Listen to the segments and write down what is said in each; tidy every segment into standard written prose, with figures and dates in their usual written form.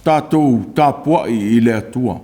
Tatou tapuai i le Atua.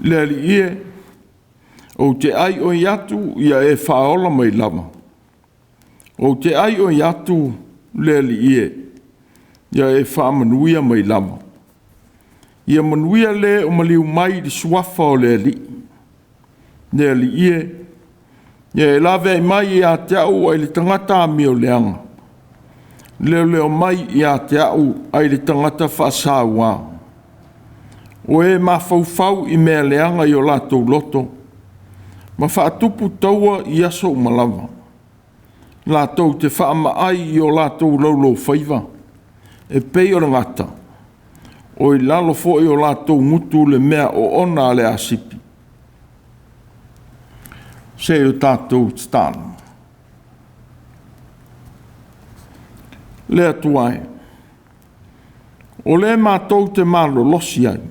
Le Alii e, ou te ai oi atu ia e faaola mai lava. Ou te ai oi atu le Alii e, ia e faamanuia mai lava. Ia manuia le o maliu mai i le suafa o le Alii. Le Alii e, ia e laveai mai ia te au ai le tagata amio leaga, leoleo mai ia te au ai le tagata faasauā. O e mafaufau i mea leaga i o latou loto, ma faatupu taua i aso uma lava. Latou te faamaai i o latou lauloufaiva, e pei o le gata, o i lalo foi o latou gutu le mea oona a le asipi. Se i o tatou tatalo. Le Atua e, o le matou te malolosi ai,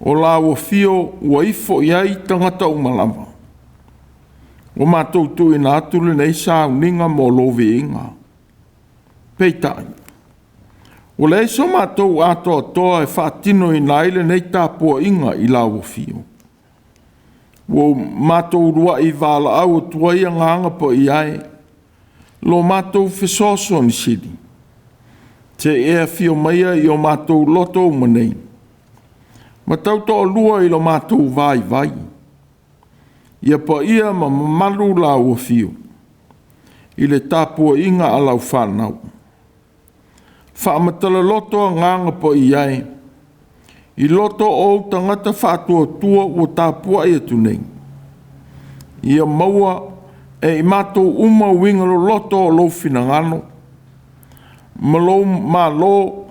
o lau afio ua ifo i ai tagata uma lava, ua matou tuuina atu lenei sauniga mo lou viiga. Peitai, ua leai so matou atoatoa e faatinoina ai lenei tapuaiga i lau afio. Ua matou uluai valaau atu ai Agaga Paia e, lo matou fesoasoani sili, se i e afio maia i o matou loto uma nei, ma tautoalua i lo matou vaivai. Ia paia ma mamalu lau afio i le tapuaiga a lau fanau. Faamatala loto Agaga Paia e, i loto o ou tagata faatuatua ua tapuai atu nei, ia maua e i matou uma uiga loloto o lou finagalo ma lou malo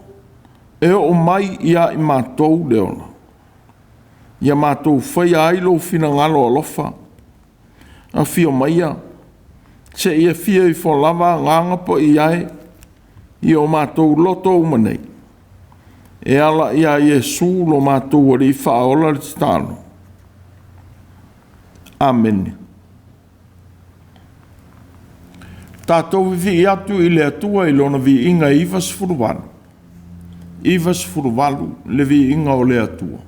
e oo mai ia i matou le ola. Ia matou faia ai lou finagalo alofa. Afio maia, se i afio ifo lava Agaga Paia e, i o matou loto uma nei, e ala ia Iesu lo matou Alii Faaola le tatalo. Amene. Tatou vivii atu i le Atua i lona viiga e 98, 98 le viiga o le Atua.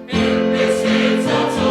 Pepese.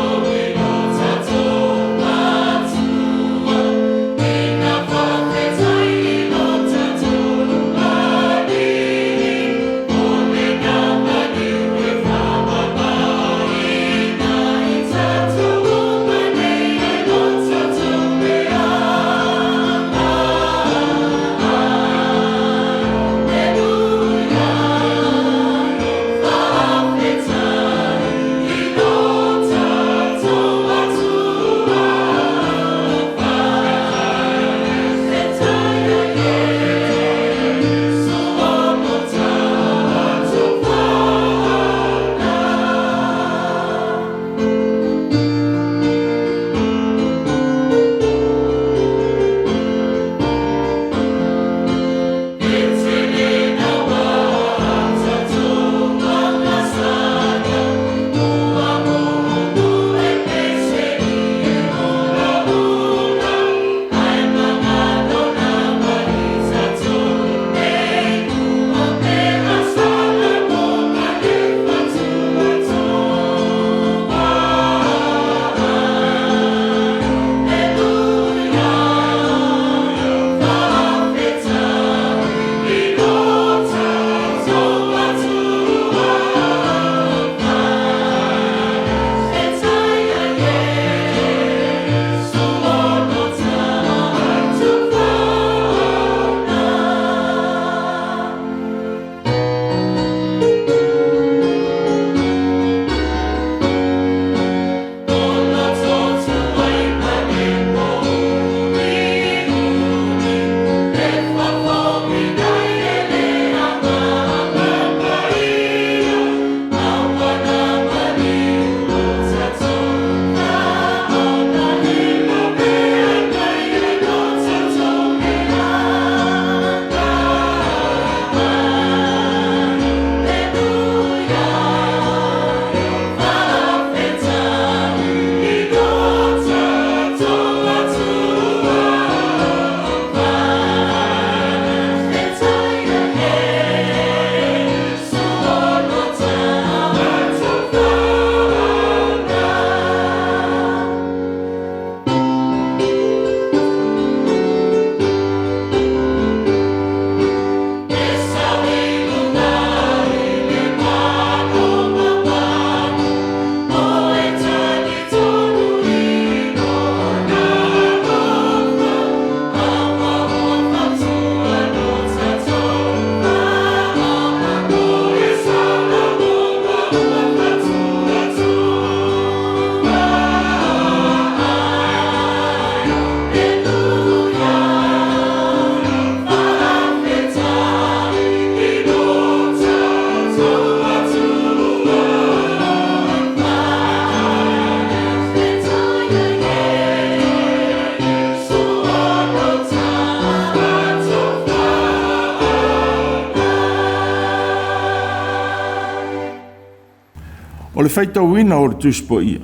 O le faitauina o le Tusi Paia.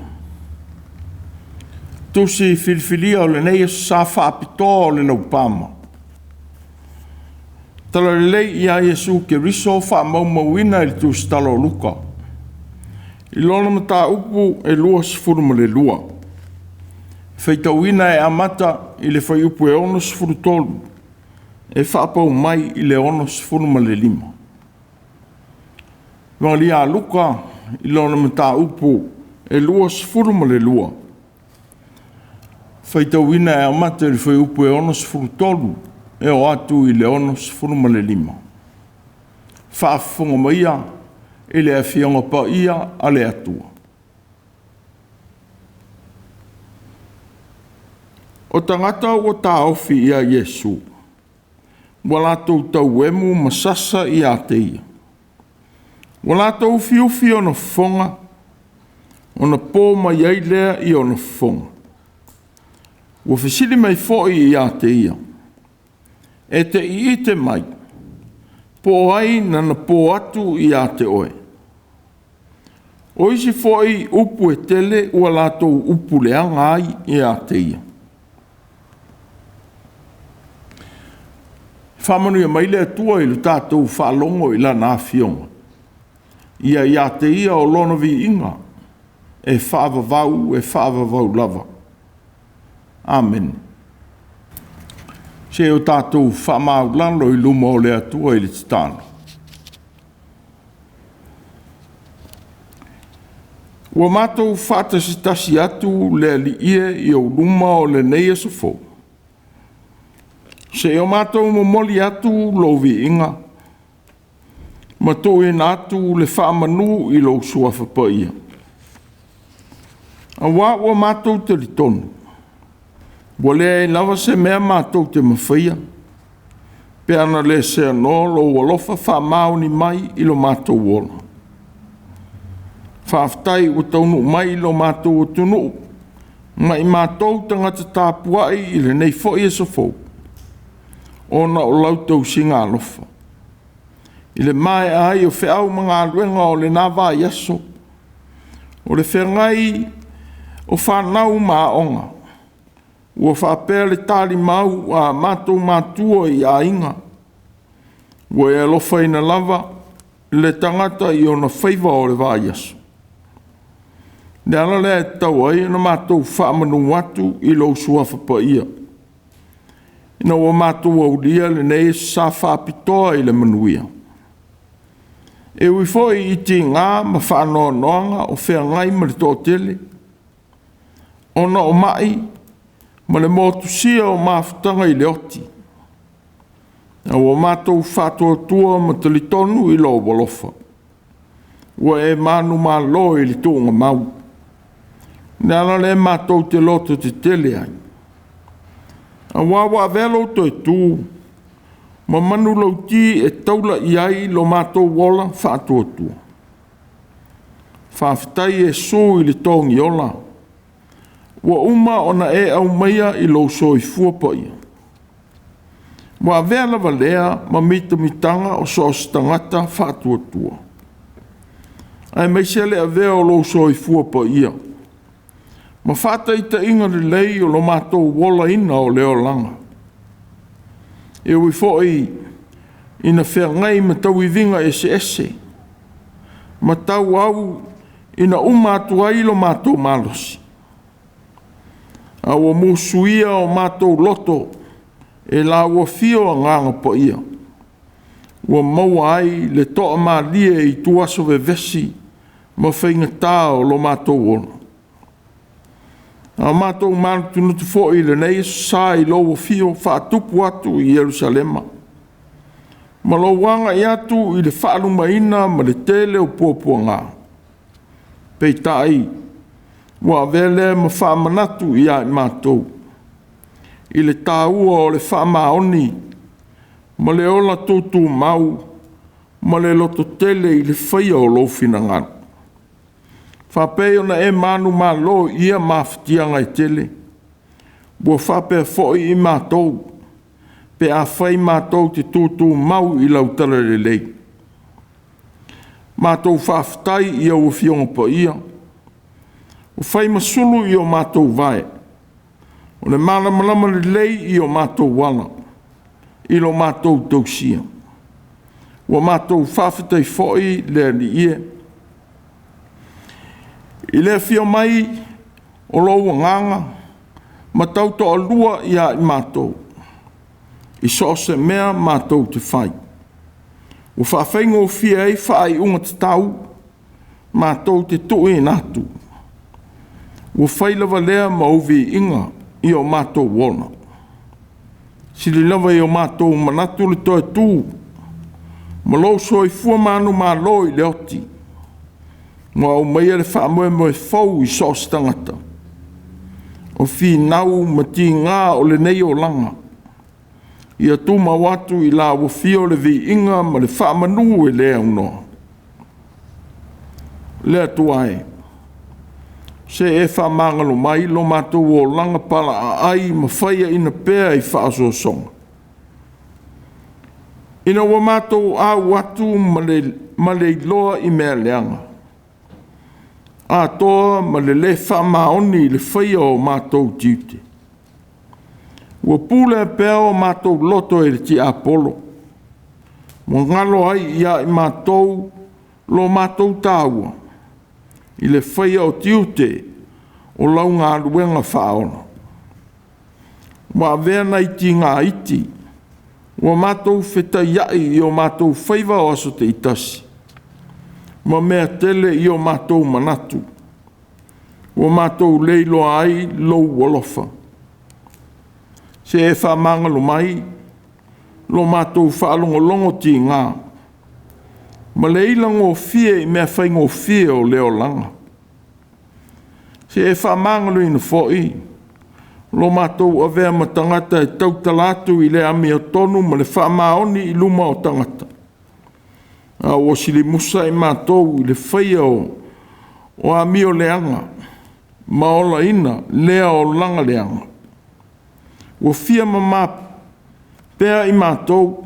Tusi filifilia o lenei Aso Sa faapitoa o le Laupama. Talalelei ia Iesu Keriso faamaumauina i le Tusitala o Luka. I lona mataupu e 22. Faitauina e amata i le fuaiupu e 63 e faapau mai i le 65. Ievagelia a Luka i lona mataupu e 22, faitauina e amata i le fuaiupu e 63 e oo atu i le 65. Faafofoga maia i le Afioga Paia a le Atua. O tagata ua taofi ia Iesu, ua latou tauemu ma sasa ia te ia. Ua latou ufiufi ona fofoga, ona po mai ai lea i ona fofoga. Ua fesili mai foi ia te ia, e te iite mai, po o ai na na po atu ia te oe. O isi foi upu e tele ua latou upu leaga ai ia te ia. Faamanuia mai le Atua i le tatou faalogo i Lana Afioga, ia ia te Ia o Lona viiga e faavavau e faavavau lava. Amene. Se o tatou faamaualalo i luma o le Atua i le tatalo. Ua matou faatasitasi atu le Alii e i ou luma o lenei aso fou, seia o matou momoli atu lou viiga ma tuuina atu le faamanu i lou suafa paia. Auā ua matou talitonu, ua leai lava se mea matou te mafaia, pe ana le seanoa lou alofa faamaoni mai i lo matou ola. Faafetai ua taunuu mai i lo matou atunuu ma i matou tagata tapuai i lenei foi aso fou, ona o lau tausiga alofa. I le maea ai o feau ma galuega o lena vaiaso, o le feagai o fanau ma aoga, ua faapea le talimau a matou matua i aiga, ua e alofaina lava le tagata i ona faiva o le vaiaso. Le ala lea e tatau ai ona matou faamanu atu i lou suafa paia, ina ua matou aulia lenei sa faapitoa i le manuia. E ui foi i tiga ma faanoanoaga o feagai ma le toatele, ona o mai ma le motusia o mafutaga i le oti, a ua matou faatuatua ma talitonu i lou alofa, ua e manumalo i le tuugamau. O le ala lea matou te loto tetele ai, auā ua avea lou toe tu ma manulauti e taula i ai lo matou ola faatuatua. Faafetai Iesu i le togiola ua uma ona e aumaia i lou soifua paia. Ua avea lava lea ma mitamitaga o so o se tagata faatuatua, aemaise le avea o lou soifua paia ma faataitaiga lelei o lo matou olaina o le olaga. E ui foi ina feagai ma tauiviga eseese, ma tauau ina uma atu ai lo matou malosi, a ua musuia o matou loto e lau afio Agaga Paia, ua maua ai le toamalie i ituaso vevesi ma faigata o lo matou ola. A o matou manatunatu foi i lenei sa i lou afio faatupu atu i Yerusalema, ma lou agai atu i le faalumaina ma le tele o puapuaga. Peitai, ua avea lea ma faamanatu ia i matou i le taua o le faamaoni ma le ola tutumau ma le lototele i le faia o lou finagalo. Faapei ona e manumalo i ia mafatiaga e tele, ua faapea foi i matou, pe afai matou te tutumau i lau talalelei. Matou faafetai i au Afioga Paia, ua fai ma sulu i o matou vae, o le malamalama lelei i o matou ala, i lo matou tausia. Ua matou faafetai foi le Alii e. I le afio mai o lou Agaga ma tautoalua ia i matou, i so o se mea matou te fai, ua faafaigofie ai faaiuga tatau matou te tuuina atu. Ua fai lava lea ma ou viiga i o matou ola. Sili lava i o matou manatu le toe tu ma lou soifua manumalo i le oti, ma aumaia le faamoemoe fou i so o se tagata, o finau ma tiga o lenei olaga, ia tumau atu i lau afio le viiga ma le faamanu e le aunoa. Le Atua e, se i e faamagalo mai lo matou olaga palaaai ma faiaina pea i faaosoosoga, ina ua matou au atu ma le iloa i mea leaga, atoa ma le le faamaoni i le faia o matou tiute. Ua pulea pea o matou loto e le tiapolo, ua galo ai ia i matou lo matou taua i le faia o tiute o lau galuega faaola. Ua avea nai tiga iti ua matou fetaiai i o matou faiva o aso taitasi, ma mea tele i o matou manatu, ua matou le iloa ai lou alofa. Se e faamagalo mai lo matou faalogologo tiga, ma le ilagofie i mea faigofie o le olaga. Se e faamagaloina foi lo matou avea ma tagata e tautala atu i le amiotonu ma le faamaoni i luma o tagata, a ua silimusa i matou i le faia o amio leaga ma olaina lea olaga leaga. Ua fia mama pea i matou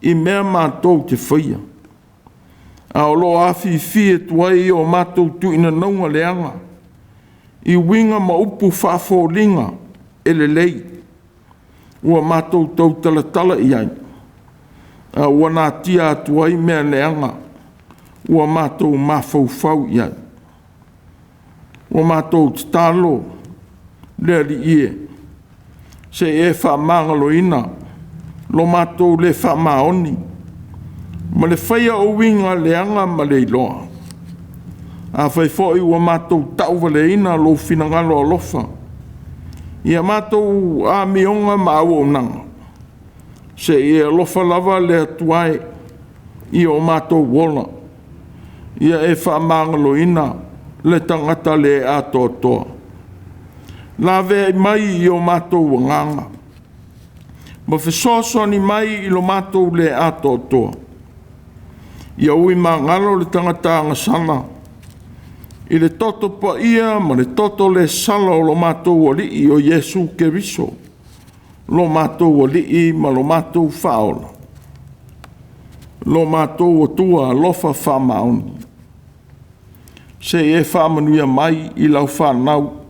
i mea matou te faia, a o lo o afifi atu ai o matou tuinanauga leaga i uiga ma upu faafoliga e lelei, ua matou tautalatala i ai, a ua natia atu ai mea leaga ua matou mafaufau i ai. Ua matou tatalo le Alii e, se i e faamagaloina lo matou le faamaoni ma le faia o uiga leaga ma le iloa. Afai foi ua matou tauvaleaina lou finagalo alofa i a matou amioga ma auaunaga, se i e alofa lava le Atua e i o matou ola, ia e faamagaloina le tagata le atoatoa. Laveai mai i o matou agaga, ma fesoasoani mai i lo matou le atoatoa. Ia ui magalo le tagata agasala i le toto paia ma le toto le sala o lo matou Alii o Iesu Keriso, lo matou Alii ma lo matou Faaola, lo matou Atua alofa faamaoni. Se i e faamanuia mai i lau fanau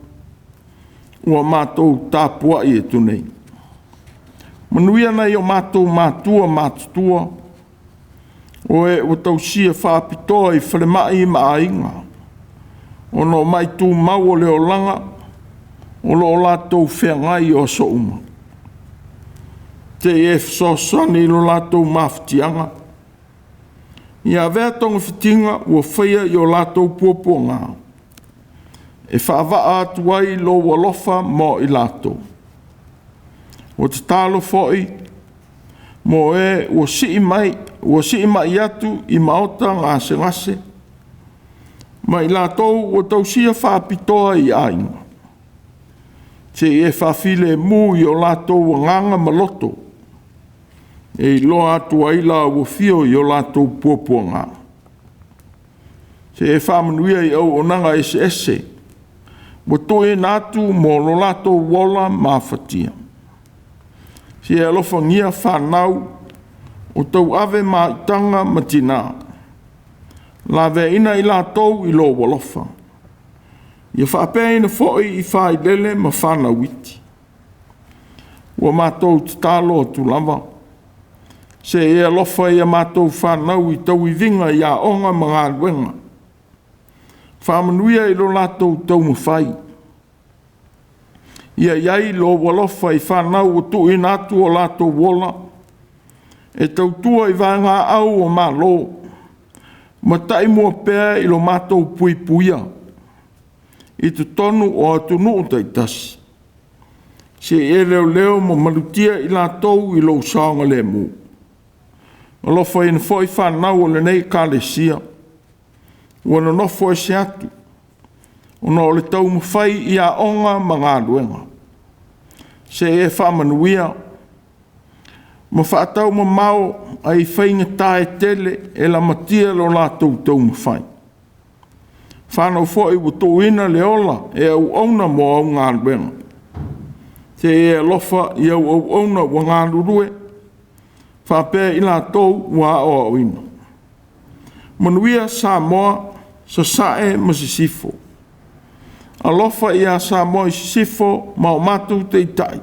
ua matou tapuai atu nei. Manuia nai o matou matua matutua, o e ua tausia faapitoa i falemai ma aiga, ona o mai tumau o le olaga o lo o latou feagai o aso uma. Se i e fesoasoani i lo latou mafatiaga, ia avea togafitiga ua faia i o latou puapuaga, e faavaa atu ai lou alofa mo i latou. Ua tatalo foi mo e ua sii mai atu i maota gasegase, ma i latou ua tausia faapitoa i aiga, se i e faafilemu i o latou agaga ma loto, e iloa atu ai lau afio i o latou puapuaga. Se i e faamanuia i auaunaga eseese ua tuuina atu mo lo latou ola mafatia. Se i e alofagia fanau o tauave maitaga ma tina, Laveaina i latou i lou alofa. Ia faapeaina foi i failele ma fanau iti. Ua matou tatalo atu lava, se i e alofa i a matou fanau i tauiviga i aoga ma galuega. Faamanuia i lo latou taumafai. Ia i ai lou alofa i fanau ua tuuina atu o latou ola e tautua i vaegaau o Malo, ma taimua pea i lo matou puipuia i totonu o atunuu taitasi. Se i e leoleo ma malutia i latou i lou saogalemu. Alofaina foi fanau o lenei Ekalesia ua nonofo ese atu ona o le taumafai i aoga ma galuega. Se i e faamanuia ma faataumamao ai faigata e tele e lamatia lo latou taumafai. Fanau foi ua tuuina le ola e auauna mo au galuega. Se i e alofa i au auauna ua galulue faapea i latou ua aoaoina. Manuia Samoa, Sasae ma Sisifo. Alofa ia Samoa i Sisifo ma o matou taitai,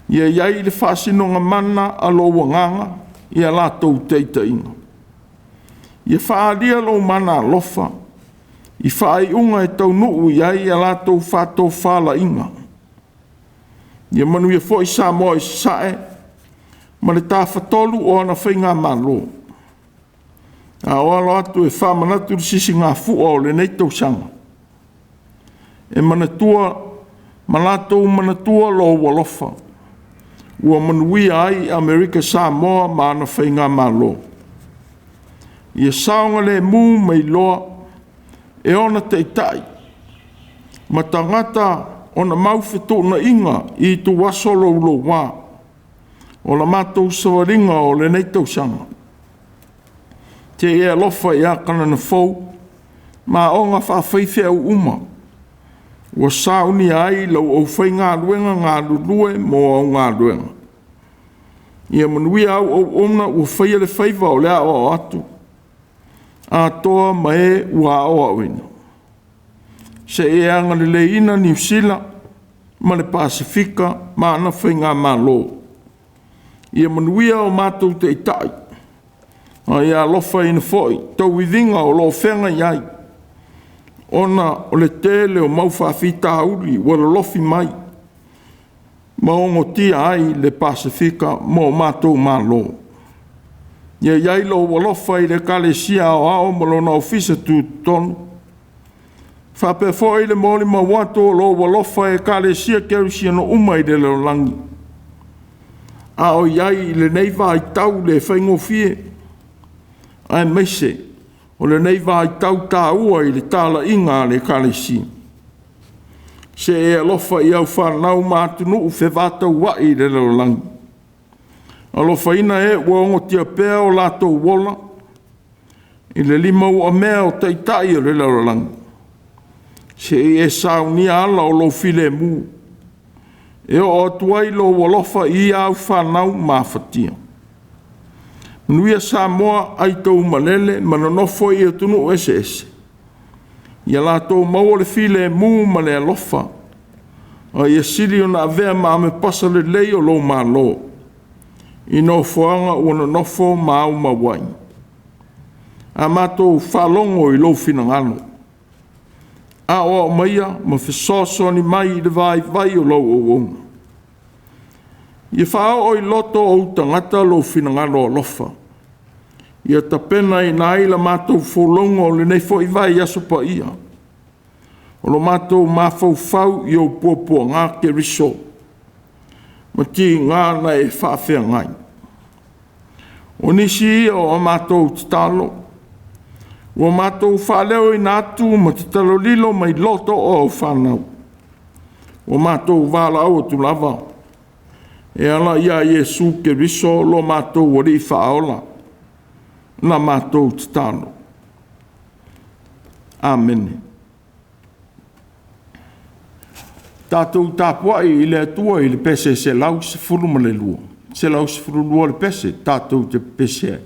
ia i ai le faasinogamana a lou agaga i a latou taitaiga. Ia faaalia lou mana alofa i faaiuga e taunuu i ai a latou faatofalaiga. Ia manuia foi Samoa i Sasae ma le Tafatolu o ona faigamalo. A o alo atu e faamanatu le sisigafua o lenei tausaga, e manatua ma latou manatua lou alofa ua manuia ai Amerika Samoa ma ana faigamalo. Ia saogalemu ma iloa e ona taitai ma tagata ona mau fetuunaiga i ituaso louloua o la matou savaliga o lenei tausaga. Se i e alofa ia Kanana Fou ma aoga faafaifeau uma ua saunia ai lau aufaigaluega galulue mo au galuega. Ia manuia au auauna ua faia le faiva o le aoao atu, atoa ma e ua aoaoina. Se i e agaleleiina Niu Sila ma le Pasefika ma ana faigamalo. Ia manuia o matou taitai, a ia alofaina foi tauiviga o lo o feagai ai ona o le tele o mau faafitauli ua lolofi mai ma ogotia ai le Pasefika ma o matou malo. Ia i ai lou alofa i le Ekalesia Aoao ma lona Ofisa Tutotonu, faapea foi le molimau atu o lou alofa i Ekalesia Kerisiano uma i le lalolagi, a o i ai i lenei vaitau le faigofie, aemaise o lenei vaitau taua i le talaiga a le Ekalesia. Se e alofa i au fanau ma atunuu fevataua'i i le lalolagi. Alofaina e ua ogotia pea o latou ola i le limauamea o taitai o le lalolagi. Se i e saunia ala o lou filemu e oo atu ai lou alofa i ia au fanau mafatia. Manuia Samoa aitaumalele ma nonofo i atunuu eseese, ia latou maua le filemu ma le alofa, a ia sili ona avea ma amepasa lelei o lou Malo i nofoaga ua nonofo ma aumau ai. A matou faalogo i lou finagalo, aoao maia ma fesoasoani mai i le vaivai o lau auauna. Ia faaoo i loto o ou tagata lou finagalo alofa, ia tapenaina ai la matou folauga o lenei foi vaiaso paia, o lo matou mafaufau i ou puapuaga Keriso ma tiga na e faafeagai. O nisi ia o a matou tatalo ua matou faaleoina atu ma tatalo lilo mai loto o au fanau, ua matou valaau atu lava e ala ia Iesu Keriso lo matou Alii Faaola la matou tatalo. Amene. Tatou tapuai i le Atua i le pese 112, 112 le pese tatou te pepese ai.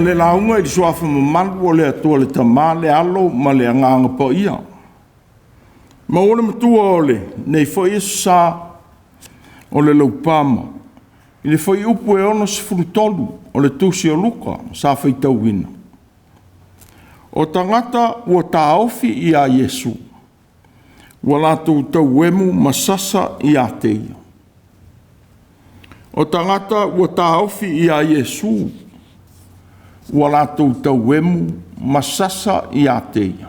le lauga i le suafa mamalu o le Atua le Tama, le Alo ma le Agaga Paia. Maua le matua o lenei foi Aso Sa o le Laupama i le fuaiupu e 63 o le Tusi o Luka sa faitauina. O tagata ua taofi ia Iesu, ua latou tauemu ma sasa ia te ia. O tagata ua taofi ia Iesu, ua latou tauemu ma sasa ia te ia.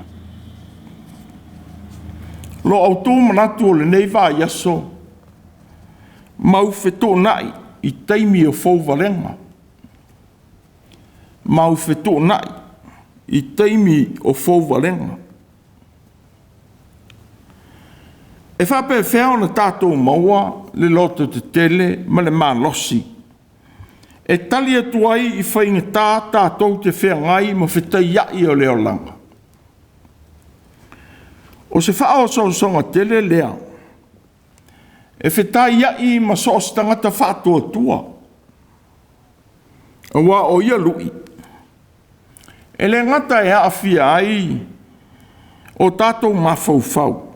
Lo autu manatu o lenei vaiaso, mau fetuunai i taimi o fouvalega. Mau fetuunai i taimi o fouvalega. E faapefea ona tatou maua le loto tetele ma le malosi e tali atu ai i faigata tatou te feagai ma fetaiai o le olaga? O se faaosoosoga tele lea e fetaiai ma so o se tagata faatuatua, aua o ia lui e le gata e aafia ai o tatou mafaufau,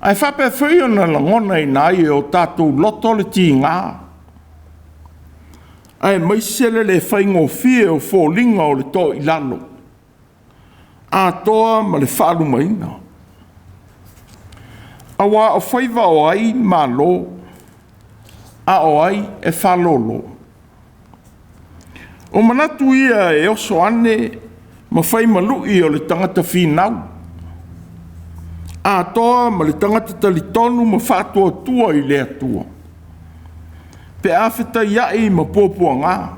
ae faapea foi ona lagonaina ai e o tatou loto le tiga, aemaise le le faigofie o foliga o le toilalo, atoa ma le faalumaina. Aua o faiva o ai malo, a o ai e faalolo? O manatu ia e oso ane ma fai ma lui o le tagata finau, atoa ma le tagata talitonu ma faatuatua i le Atua, pe a fetaiai ma puapuaga.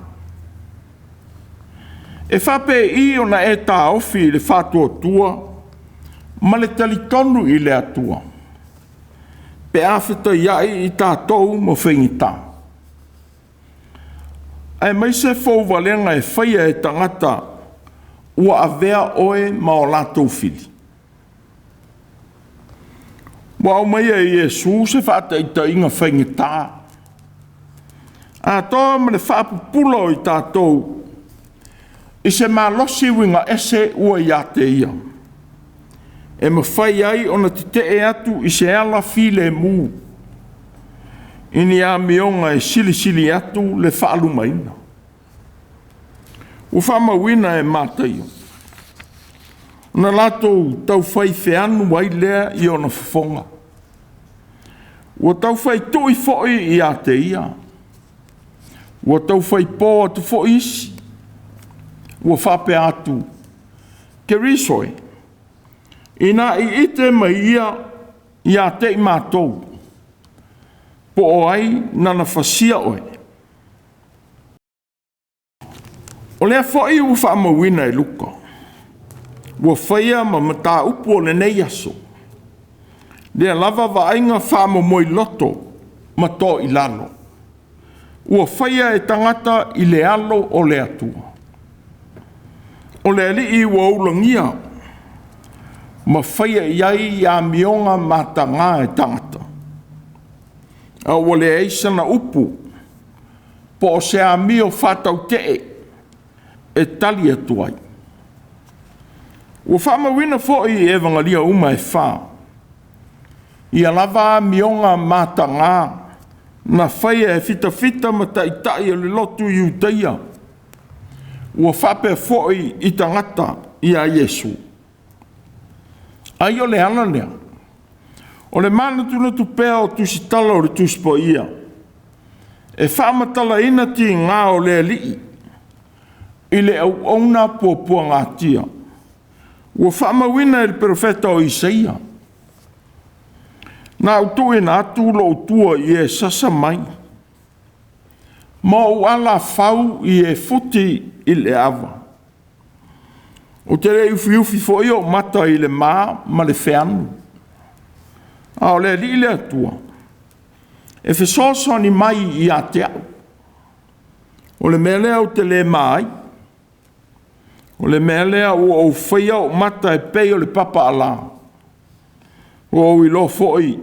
E faapei ona e taofi i le faatuatua ma le talitonu i le Atua, pe a fetaiai i tatou ma faigata, aemaise fouvalega e faia e tagata ua avea oe ma o latou fili. Ua aumaia e Iesu se faataitaiga faigata, atoa ma le faapupula o i tatou i se malosi uiga ese ua ia te ia, e mafai ai ona tetee atu i se ala filemu i ni amioga e silisili atu le faalumaina. Ua faamauina e Mataio, na latou taufai feanu ai lea i ona fofoga, ua taufai tui foi ia te ia, ua taufai po atu foi isi, ua faapea atu, Keriso e, ina i'ite mai ia ia te i matou, po o ai na na fasia oe. O lea foi ua faamauina e Luka, ua faia ma mataupu o lenei aso, lea lava vaaiga faamomoiloto ma toilalo, ua faia e tagata i le alo o le Atua. O le Alii ua ulagia ma faia i ai amioga mataga e tagata, a ua leai sana upu po o se amio faatautee e tali atu ai. Ua faamauina foi i Evagalia uma e fa ia lava amioga mataga na faia e fitafita ma taitai o le lotu Iutaia, ua faapea foi i tagata ia Iesu. Ai o le ala lea o le manatunatu pea o tusitala o le Tusi Paia e faamatalaina tiga o le Alii i le auauna puapuagatia ua faamauina e le perofeta o Isaia. Na ou tuuina atu lou tua i e sasa mai, ma ou alafau i e futi i le ava. Ou te le ufiufi foi ou mata i le ma ma le feanu, a o le Alii le Atua e fesoasoani mai ia te au. O le mea lea ou te le ma ai, o le mea lea ua ou faia ou mata e pei o le papaalā, ua ou iloa foi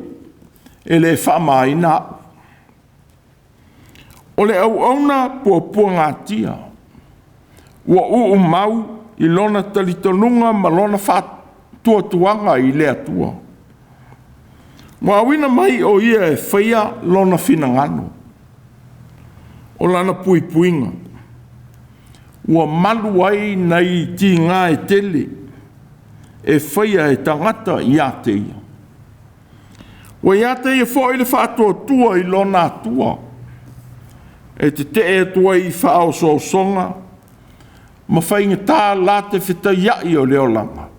e le faamaina au. O le auauna puapuagatia ua uumau i lona talitonuga ma lona faatuatuaga i le Atua. Ua auina mai o ia e faia lona finagalo, o lana puipuiga, ua malu ai nai tiga e tele e faia e tagata ia te ia. Ua ia te ia foi le faatuatua i lona Atua, e tetee atu ai i faaosoosoga ma faigata la te fetaiai o le olaga.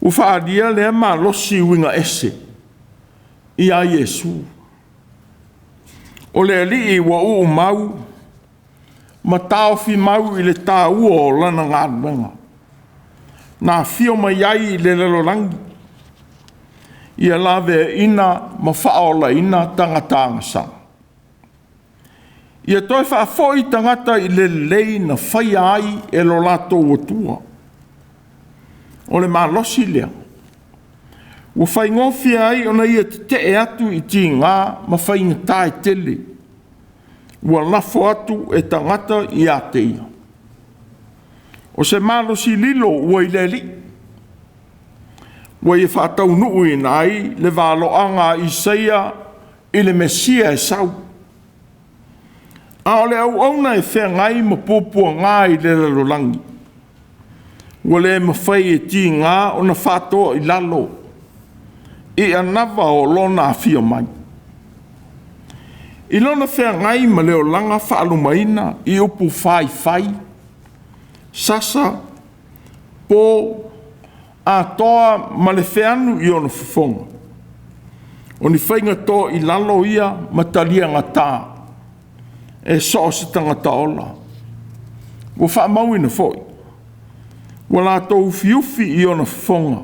Ua faaalia lea malosi uiga ese ia Iesu. O le Alii ua uumau ma taofi mau i le taua o lana galuega, na afio mai ai i le lalolagi, ia laveaina ma faaolaina tagata agasala. Ia toe faafoi tagata i le lelei na faia ai e lo latou Atua. O le malosi lea ua faigofie ai ona ia tetee atu i tiga ma faigata e tele, ua lafo atu e tagata ia te ia. O se malosi lilo ua i le Alii, ua ia faataunuuina ai le valoaga a Isaia i le Mesia e sau. A o le auauna e feagai ma puapuaga i le lalolagi, ua le mafai e tiga ona faatoa i lalo i anava o lona afio mai. I lona feagai ma le olaga faalumaina i upu faifai, sasa, po atoa ma le feanu i ona fofoga, o ni faiga to i lalo ia ma taliagata e so o se tagata ola. Ua faamauina foi, ua latou ufiufi i ona fofoga,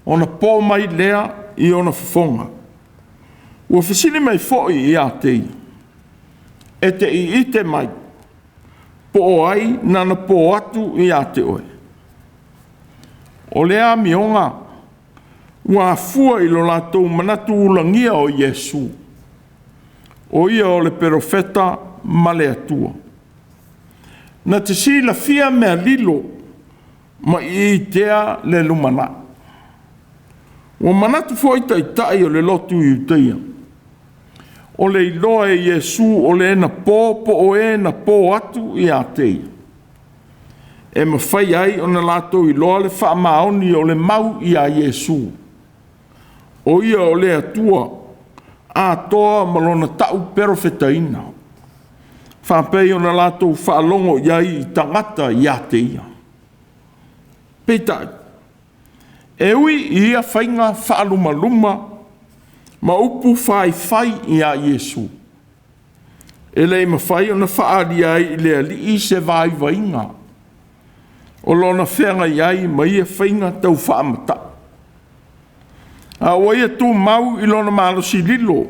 ona po mai lea i ona fofoga. Ua fesili mai foi ia te ia, e te ite mai, po o ai nana po atu ia te oe. O lea amioga ua afua i lo latou manatu ulagia o Iesu, o ia o le Perofeta ma le Atua. Na te silafia mea lilo ma iitea le lumanai. Ua manatu foi taitai o le lotu Iutaia, o le iloa e Iesu o le na po po o e na po atu ia te ia, e mafai ai ona latou iloa le faamaoni o le mau ia Iesu, o ia o le Atua atoa ma lona tau perofetaina, faapei ona latou faalogo i ai i tagata ia te ia. Peitai, e ui i ia faiga faalumaluma ma upu faifai ia Iesu, e le i mafai ona faaalia ai i le Alii se vaivaiga o lona feagai ai ma ia faiga tau faamata'u. A ua ia tumau i lona malosi lilo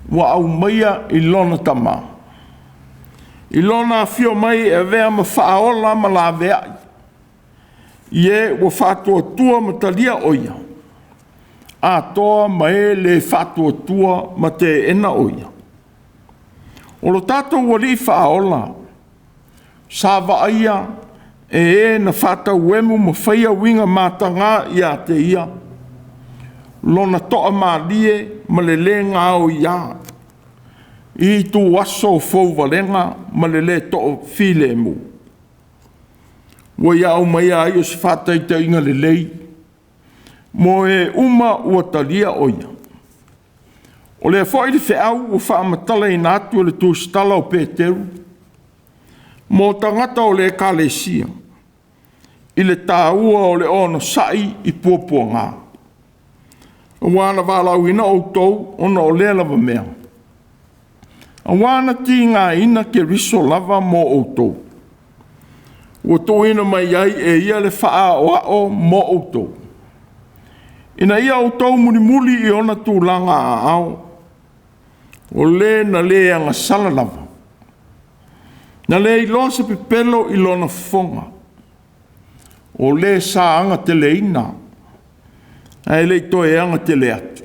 ua aumaia i lona Tama, i lona afio mai e avea ma faaola ma laveai i e ua faatuatua ma talia o ia, atoa ma e le faatuatua ma teena o ia. O lo tatou Alii faaola, sa vaaia e e na faatauemu ma faia uiga mataga ia te ia, lona toamalie ma le le gaoia i ituaso o fouvalega ma le le toafilemu. Ua ia aumaia ai o se faataitaiga lelei mo e uma ua talia o ia. O lea foi le feau ua faamatalaina atu e le tusitala o Peteru mo tagata o le Ekalesia i le taua o le onosai i puapuaga. Aua na valaauina outou ona o lea lava mea, aua na tigaina Keriso lava mo outou, ua tuuina mai ai e ia le faaoao mo outou, ina ia outou mulimuli i ona tulaga aao, o le na le agasala lava, na le iloa se pepelo i lona fofoga, o le sa agateleina, ae le i toe agatele atu.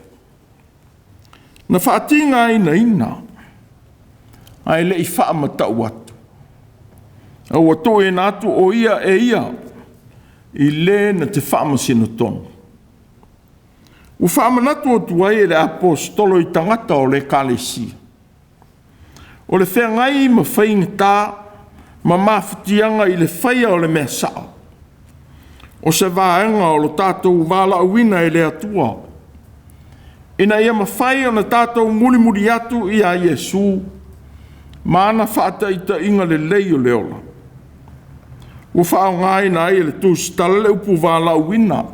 Na faatigainaina ae le i faamatau atu, a ua tuuina atu o ia e ia i le na te faamasino tonu. Ua faamanatu atu ai e le Aposetolo i tagata o le Ekalesia, o le feagai ma faigata ma mafatiaga i le faia o le mea sao, o se vaega o lo tatou valaauina e le Atua, ina ia mafai ona tatou mulimuli atu ia Iesu ma ana faataitaiga lelei o le ola. Ua faaaogaina ai e le tusitala le upu valaauina,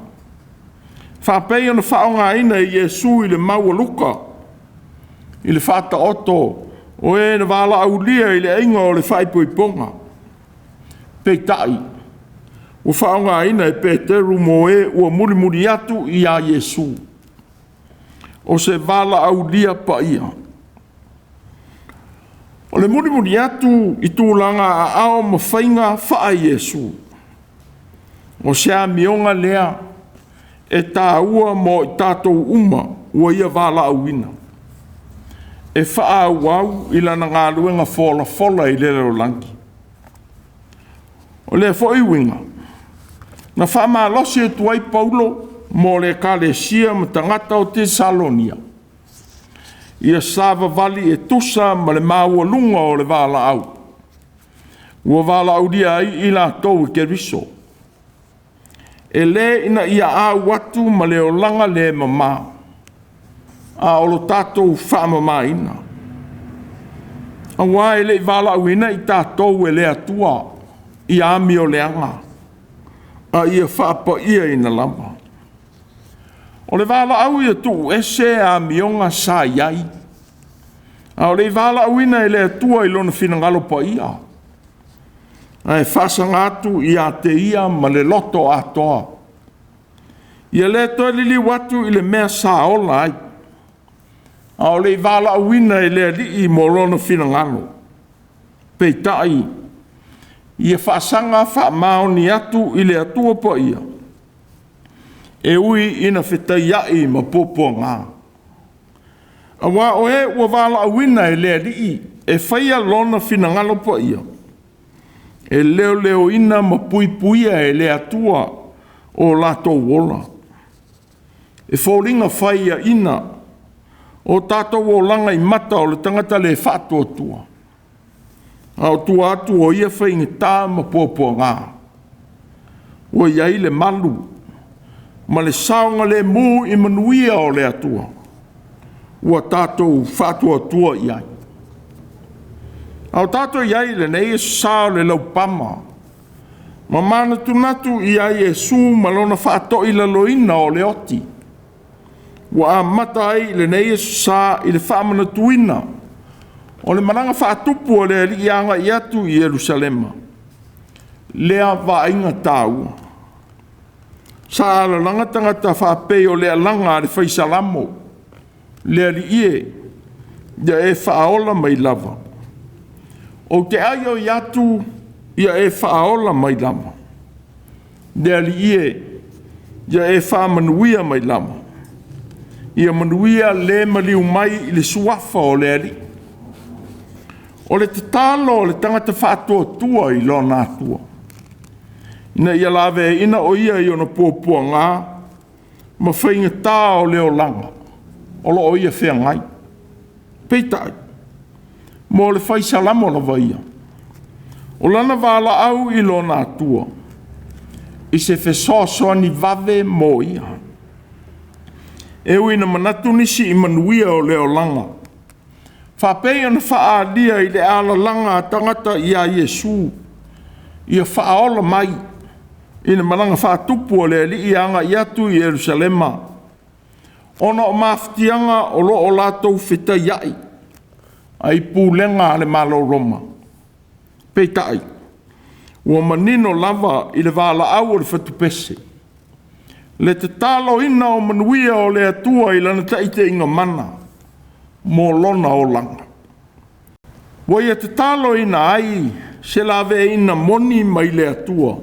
faapei ona faaaogaina e Iesu i le mau a Luka i le faataoto o e na valaaulia i le aiga o le faaipoipoga. Peitai, ua faaaogaina e Peteru mo e ua mulimuli atu ia Iesu. O se valaaulia paia. O le mulimuli atu i tulaga aao ma faiga faa-Iesu, o se amioga lea e taua mo i tatou uma ua ia valaauina, e faaauau i lana galuega folafola i le lalolagi. O lea foi uiga, na faamalosi atu ai Paulo mo le Ekalesia ma tagata o Tesalonia, ia savavali e tusa ma le maualuga o le valaau ua valaaulia ai i latou e Keriso. E le ina ia au atu ma le olaga le mama, a o lo tatou faamamaina. Aua e le i valaauina i tatou e le Atua ia amioleaga, a ia faapaiaina lava. O le valaau ia tuuese amioga sa i ai, a o le i valaauina e le Atua i lona finagalo paia, ae faasaga atu ia te ia ma le loto atoa. Ia le toe liliu atu i le mea sa ola ai, a o le i valaauina e le Alii mo lona finagalo. Peitai, ia faasaga faamaoni atu i le Atua Paia, e ui ina fetaiai ma puapuaga. Aua o e ua valaauina e le Alii e faia lona finagalo paia, e leoleoina ma puipuia e le Atua o latou ola. E foliga faiaina o tatou olaga i mata o le tagata le faatuatua, a o tua atu o ia faigata ma puapuaga, ua i ai le malu ma le saogalemu i manuia o le Atua ua tatou faatuatua i ai. A o tatou i ai i lenei aso sa o le laupama ma manatunatu ia Iesu ma lona faatoilaloina o le oti, ua amata ai lenei aso sa i le faamanatuina o le malaga faatupu a le Alii agai atu i Yerusalema, lea vaaiga taua. Sa alalaga tagata faapei o le alaga a le fai Salamo, le Alii e, ia e faaola mai lava. Ou te aioi atu ia e faaola mai lava. Le Alii e, ia e faamanuia mai lava. Ia manuia le maliu mai i le suafa o le Alii. O le tatalo a le tagata faatuatua i lona Atua, ina ia laveaiina o ia i ona puapuaga ma faigata o le olaga o lo o ia feagai. Peitai, mo le fai Salamo lava ia, o lana valaau i lona Atua, i se fesoasoani vave mo ia. E ui ina manatu nisi i manuia o le olaga, faapei ona faaalia i le alalaga a tagata ia Iesu, ia faaola mai i le malaga faatupu a le Alii agai atu i Yerusalema, ona o mafatiaga o lo o latou fetaiai ai pulega a le Malo Roma. Peitai, ua manino lava i le valaau o le fatupese, le tataloina o manuia o le Atua i lana taitaiga mana mo lona olaga. Ua ia tataloina ai se laveaiina moni mai le Atua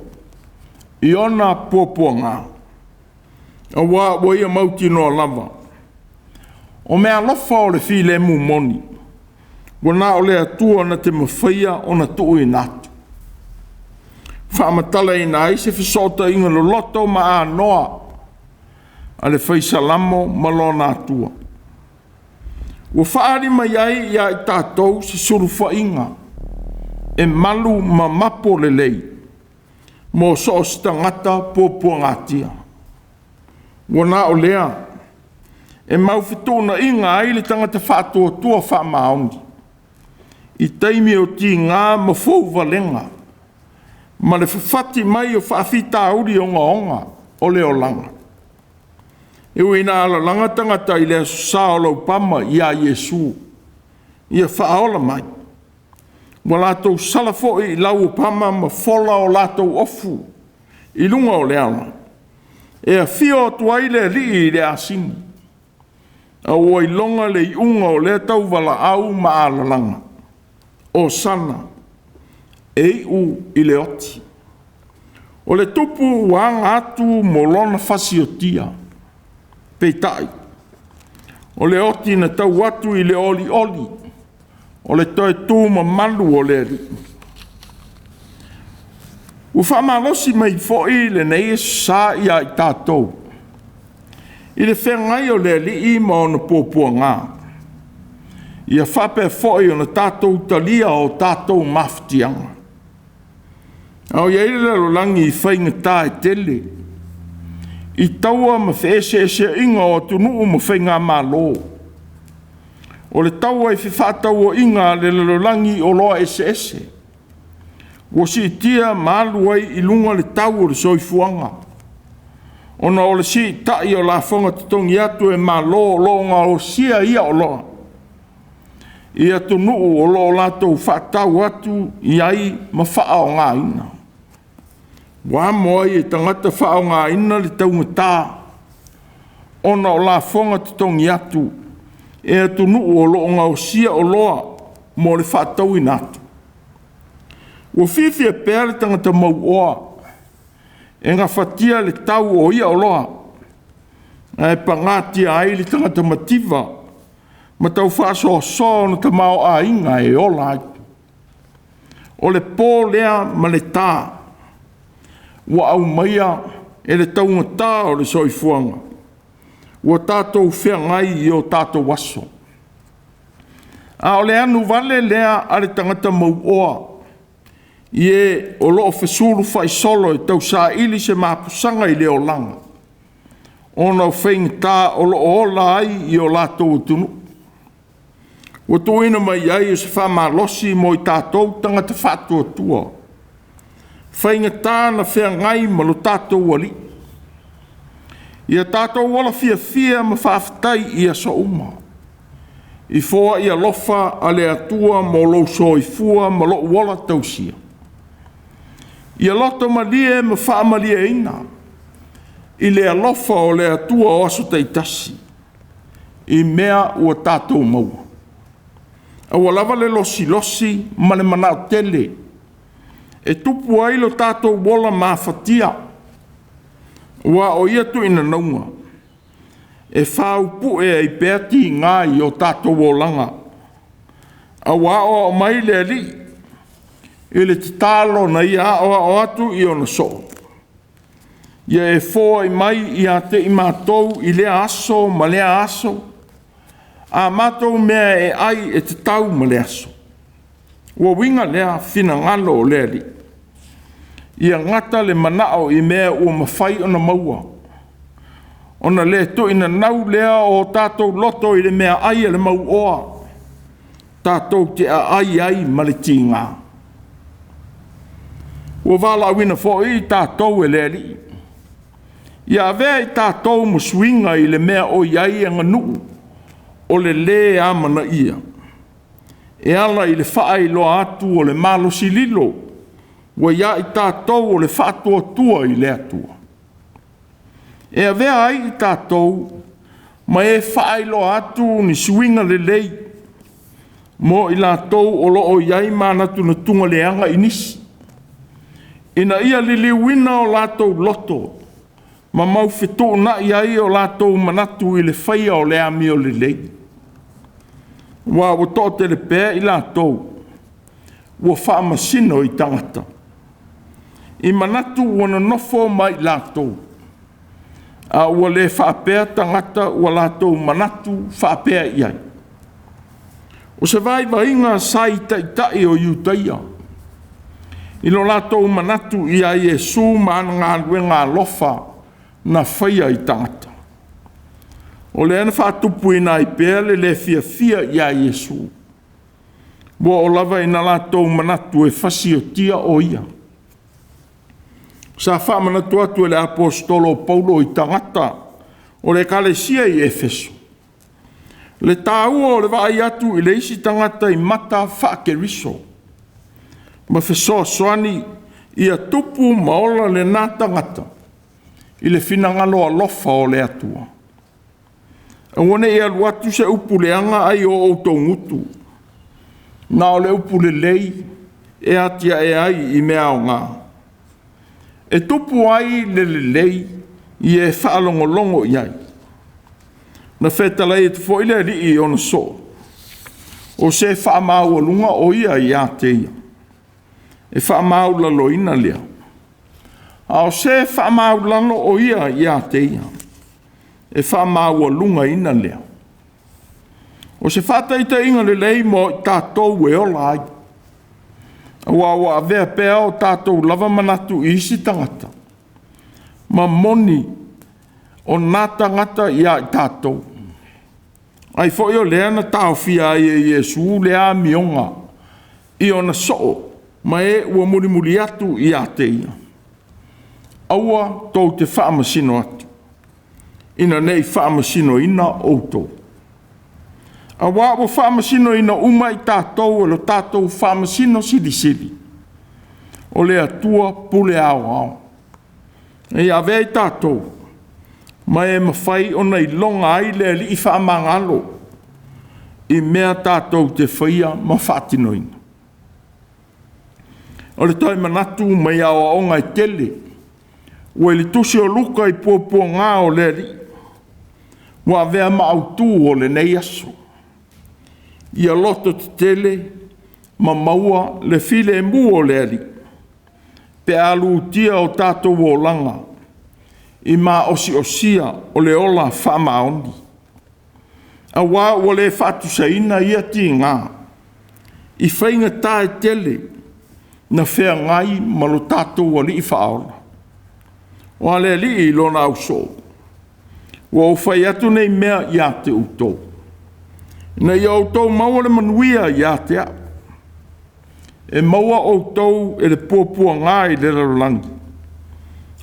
i ona puapuaga, aua ua ia mautinoa lava, O meaalofa o le filemu moni, ua na o le Atua na te mafaia ona tuuina atu. Faamatalaina ai se fesootaiga loloto ma anoa a le Fai Salamo ma lona Atua. Ua faaali mai ai ia i tatou se sulufaiga e malu ma mapo lelei mo so o se tagata puapuagatia. Ua na o lea e mau fetuunaiga ai le tagata faatuatua faamaoni i taimi o tiga ma fouvalega ma le fafati mai o faafitauli ogaoga o le olaga. E ui ina alalaga tagata i le aso Sa o Laupama ia Iesu ia faaola mai, ua latou sala foi i lau o pama ma fola o latou ofu i luga o le ala, e afio atu ai le Alii i le asini, a ua iloga le iuga o lea tauvalaau ma alalaga. Osana, e iu i le oti. O le tupu ua aga atu mo lona fasiotia, peitai, o le oti na tau atu i le olioli o le toe tu mamalu o le Alii. Ua faamalosi mai foi lenei Aso Sa ia i tatou i le feagai o le Alii ma ona puapuaga, ia faapea foi ona tatou talia o tatou mafatiaga. A o i ai le lalolagi i faigata e tele, i taua ma feeseeseaiga o atunuu ma faigamalo, o le taua i fefaatauaiga a le lalolagi i oloa eseese, ua siitia ma alu ai i luga le tau o le soifuaga, ona o le siitai o lafoga totogi atu e Malo o lo o gaosia ia oloa i atunuu o lo o latou faatau atu i ai ma faaaogaina. Ua amo ai e tagata faaaogaina le taugata ona o lafoga totogi atu e atunuu o lo o gaosia oloa mo le faatauina atu. Ua fiafia pea le tagata mauoa e gafatia le tau o ia oloa, ae pagatia ai le tagata mativa ma tau faasoasoa ona tamaoaiga e ola ai. O le po lea ma le ta ua aumaia e le taugata o le soifuaga ua tatou feagai i o tatou aso. A o le anuvale lea a le tagata mauoa i e o lo o fesulufaisolo e tausaili se mapusaga i le olaga, ona o faigata o lo o ola ai i o latou atunuu. Ua tuuina mai ai o se faamalosi mo i tatou tagata faatuatua, faigata na feagai ma lo tatou Alii. Ia tatou ola fiafia ma faafetai i aso uma, i foai alofa a le Atua mo lou soifua ma lou ola tausia. Ia loto malie ma faamalieina i le alofa o le Atua o aso taitasi, i mea ua tatou maua. Aua lava le losilosi ma le manao tele, e tupu ai lo tatou ola mafatia, ua o ia tuinanauga, e faupue ai pea tiga i o tatou olaga. A ua aoao mai le Alii i le tatalo na ia aoao atu i ona soo, ia e foai mai ia te i matou i lea aso ma lea aso, a matou mea e ai e tatau ma le aso. Ua uiga lea finagalo o le Alii, ia gata le manao i mea ua mafai ona maua, ona le tuuinanau lea o tatou loto i le mea ai a le mauoa, tatou te aai ai ma le tiga. Ua valaauina foi tatou e le Alii, ia avea i tatou ma suiga i le mea o i ai aganuu o le lē amanaia, e ala i le faailoa atu o le malosi lilo ua ia i tatou o le faatuatua i le Atua. E avea ai i tatou ma e faailoa atu ni suiga lelei mo i latou o lo o i ai manatunatuga leaga i nisi, ina ia liliuina o latou loto Ma mau fetuunai ai o latou manatu i le faia o le amio lelei. Aua ua toatele pea i latou ua faamasino i tagata, i manatu ua nonofo ma i latou, a ua le faapea tagata ua latou manatu faapea i ai. O se vaivaiga sa i taitai o Iutaia i lo latou manatu ia Iesu ma ana galuega alofa na faia i tagata. O lea na faatupuina ai pea le le fiafia ia Iesu, ua oo lava ina latou manatu e fasiotia o ia. Sa faamanatu atu e le Aposetolo o Paulo i tagata o le Ekalesia i Efeso le taua o le vaai atu i le isi tagata i mata faa-Keriso ma fesoasoani ia tupu ma ola lena tagata i le finagalo alofa o le Atua. Aua ne i alu atu se upu leaga ai o outou gutu, na o le upu lelei e atiae ai i mea aoga, e tupu ai le lelei i e faalogologo i ai. Na fetalai atu foi le Alii i ona soo, o se faamaualuga o ia ia te ia, e faamaualaloina lea. A o se faamaualalo o ia ia te ia, e faamaualugaina lea. O se faataitaiga lelei mo i tatou e ola ai, aua ua avea pea o tatou lava manatu i isi tagata, ma moni o na tagata ia i tatou. Ai foi o lea na taofia ai e Iesu le amioga i ona soo ma e ua mulimuli atu ia te ia. Aua tou te faamasino atu, ina ne i faamasinoina outou. Aua ua faamasinoina uma i tatou e lo tatou Faamasino Silisili, o le Atua pule aoao. Ina ia avea i tatou ma e mafai ona iloga ai le Alii faamagalo i mea tatou te faia ma faatinoina. O le toe manatu mai aoaoga e tele ua i le tusi o Luka i puapuaga o le Alii, ua avea ma autu o lenei aso. Ia loto tetele ma maua le filemu o le Alii, pe a lutia o tatou olaga i maosiosia o le ola faamaoni. Aua ua le faatusaina ia tiga i faigata e tele na feagai ma lo tatou Alii Faaola. O le Alii i lona ausoo, ua ou fai atu nei mea ia te outou, ina ia outou maua le manuia ia te au. E maua outou e le puapuaga i le lalolagi,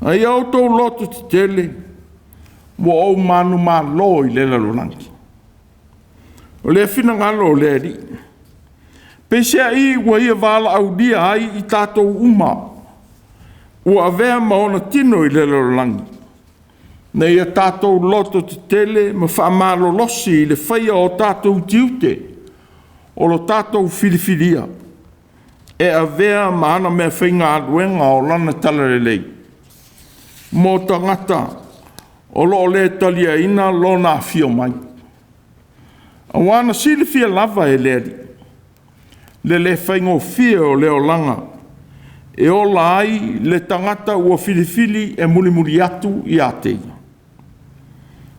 a ia outou loto tetele, ua ou manumalo i le lalolagi. O le finagalo o le Alii, peiseai ua ia valaaulia ai i tatou uma ua avea ma ona tino i le lalolagi, ina ia tatou loto tetele ma faamalolosi i le faia o tatou tiute o lo tatou filifilia e avea ma ana meafaigaluega o lana talalelei mo tagata o lo o le taliaina lona afio mai. Aua na silafia lava e le Alii le le faigofie o le olaga e ola ai le tagata ua filifili e mulimuli atu ia te ia.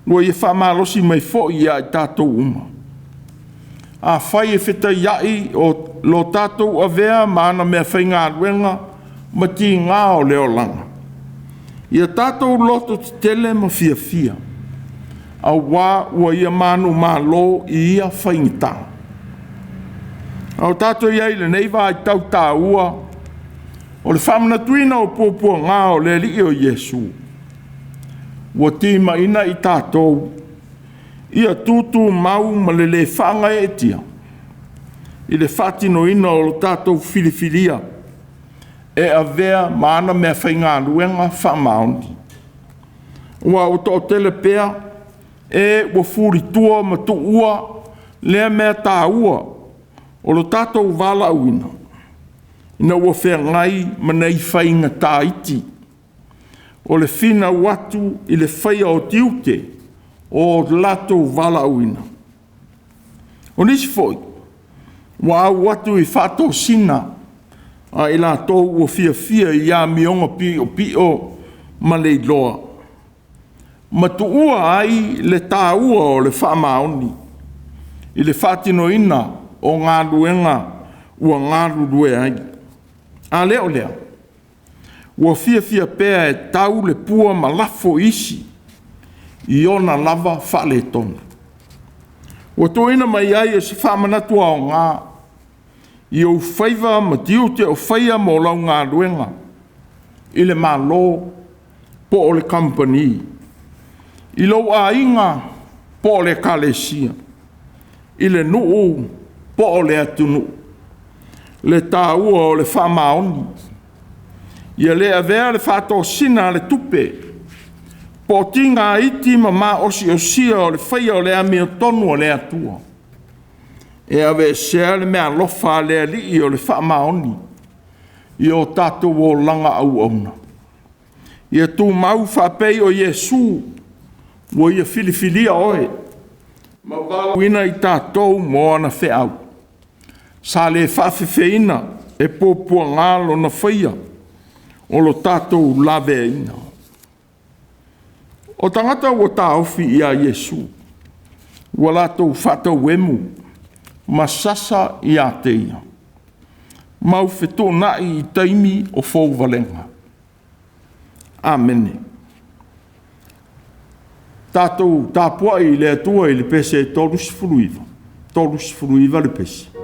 Ua ia faamalosi mai foi ia i tatou uma. Afai e fetaiai o lo tatou avea ma ana meafaigaluega ma tiga o le olaga, ia tatou loto tetele ma fiafia, auā ua ia manumalo i ia faigata. A o tatou i ai i lenei vaitau taua o le faamanatuina o puapuaga o le Alii o Iesu, ua timaina i tatou ia tutumau ma le le faagaeetia i le faatinoina o lo tatou filifilia e avea ma ana meafaigaluega faamaoni. Ua toatele pea e ua fulitua ma tuua lea mea taua o lo tatou valaauina, ina ua feagai ma nai faigata iti. o le finau atu i le faia o tiute o latou valaauina. O nisi foi ua au atu i faatosina a i latou ua fiafia i amioga piopio ma leiloa, ma tuua ai le taua o le faamaoni i le faatinoina o galuega ua galulue ai. A le o lea, ua fiafia pea e tau le pua ma lafo i isi i ona lava faaletonu. Ua tuuina mai ai o se faamanatu aoga i ou faiva ma tiute o faia mo lau galuega i le Malo po o le Kamupani, i lou aiga po o le Ekalesia, i le nuu po o le atunuu, le taua o le faamaoni. Ia le avea le faatosina a le tupe po o tiga iti ma maosiosia o le faia o le amiotonu a le Atua e aveesea le meaalofa a le Alii o le faamaoni i o tatou olaga auauna. Ia tumau faapei o Iesu ua Ia filifilia oe ma valaauina i tatou mo ana feau. Sa le faafefeina e puapuaga lona faia o lo tatou laveaiina. O tagata ua taofi ia Iesu, ua latou faatauemu ma sasa ia te Ia, maufetuunai i taimi o fouvalega. Amene. Tatou tapuai i le Atua i le pese e 39, 39 le pese.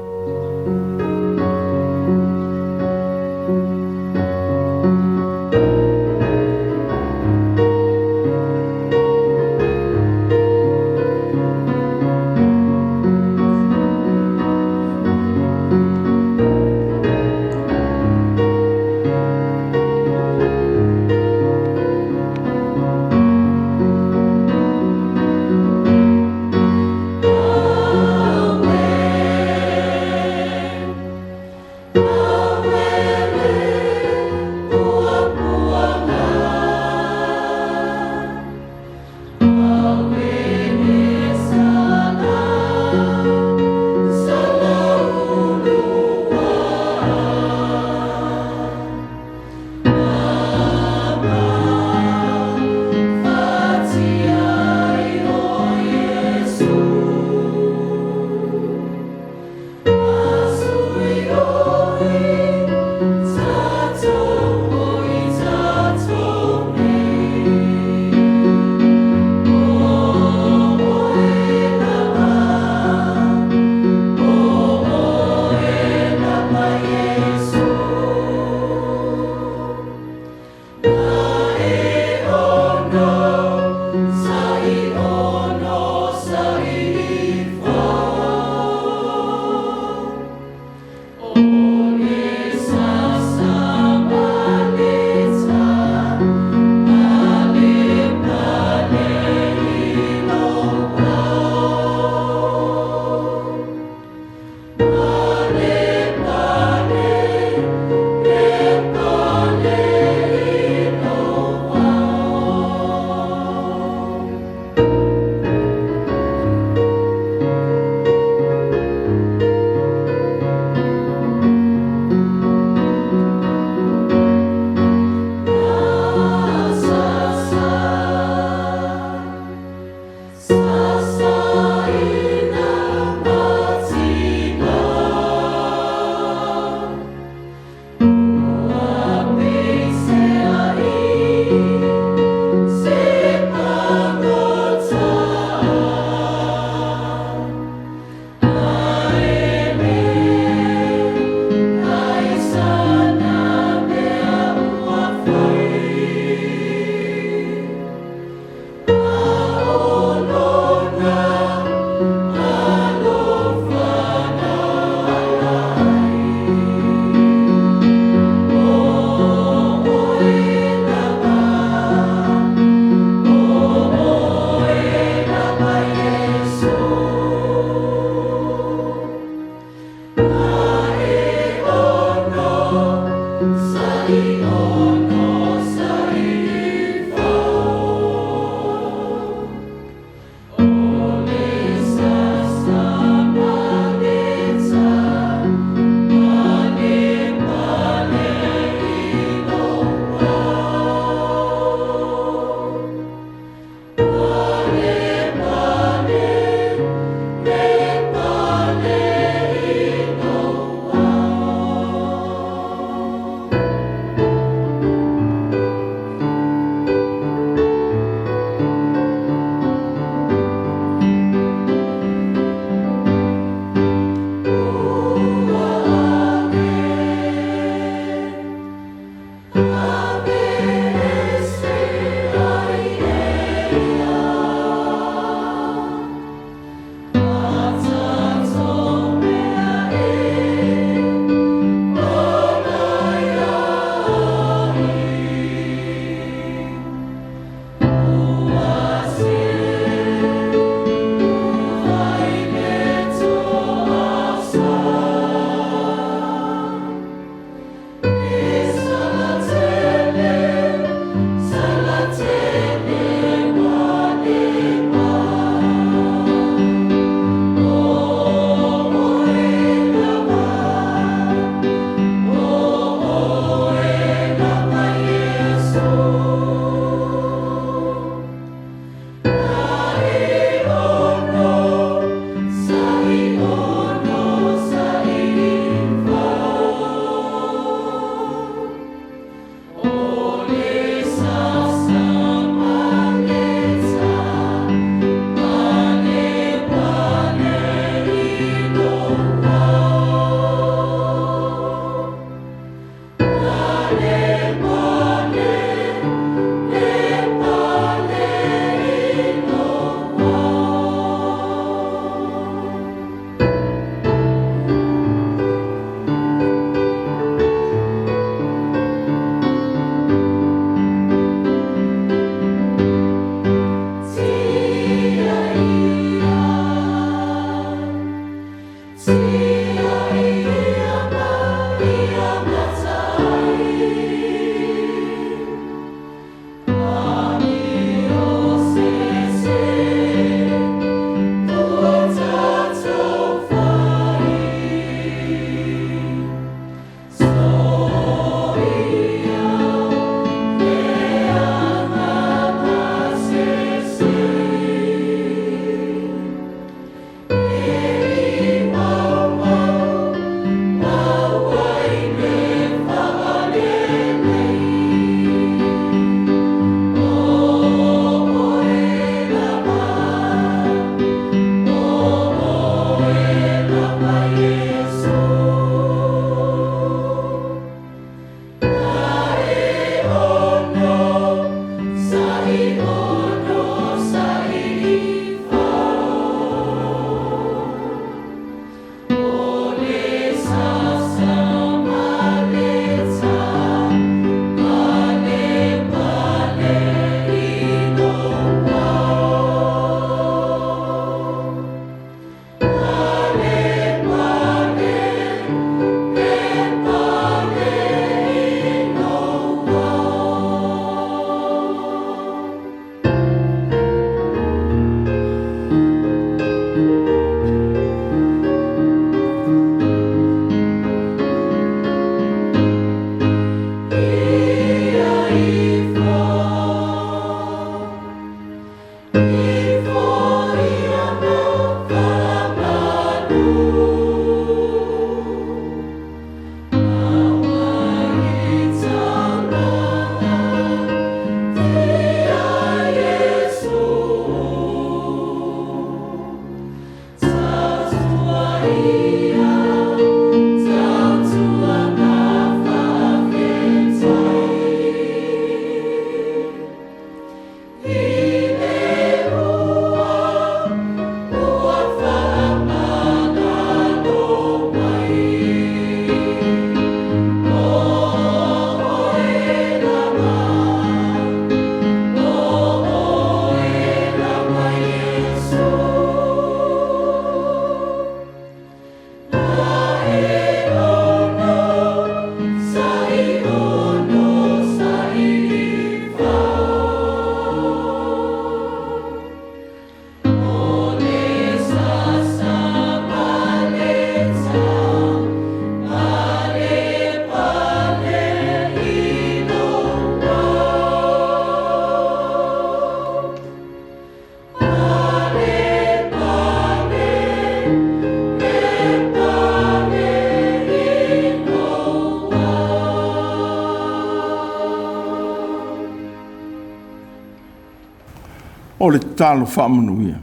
O le tatalo faamanuia.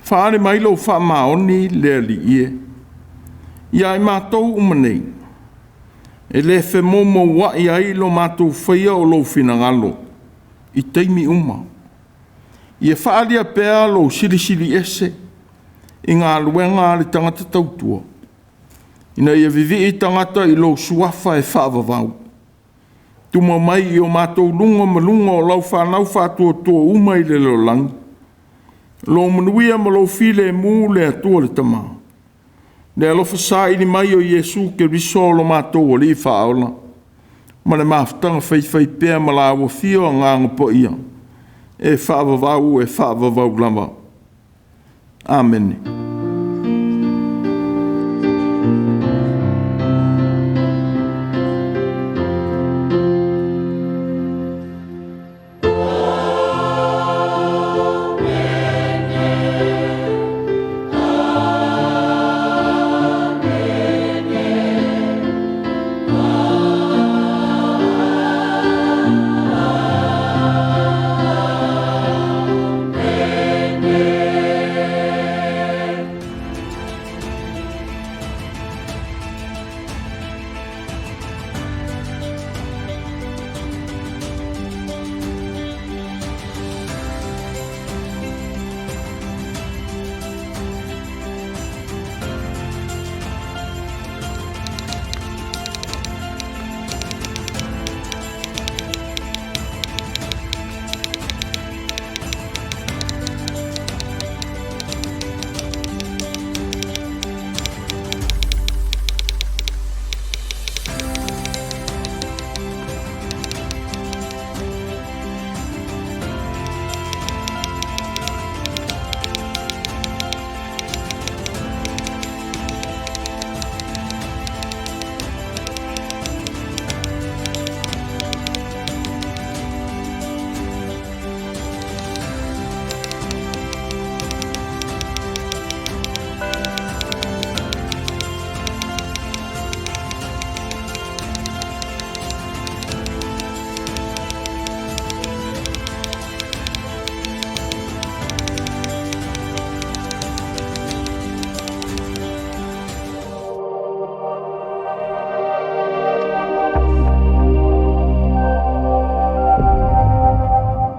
Faaali mai lou faamaoni le Alii e, ia i matou uma nei, e le femoumouai ai lo matou faia o lou finagalo i taimi uma. Ia faaalia pea lou silisili ese i galuega a le tagata tautua, ina ia vivii tagata i lou suafa e faavavau. Tuma mai i o matou luga ma luga o lau fanau faatuatua uma i le lalolagi, lou manuia ma lou filemu le Atua le Tama, le alofa saili mai o Iesu Keriso lo matou Alii Faaola, ma le mafutaga faifaipea ma la Afio Agaga Paia, e faavavau e faavavau lava. Amene.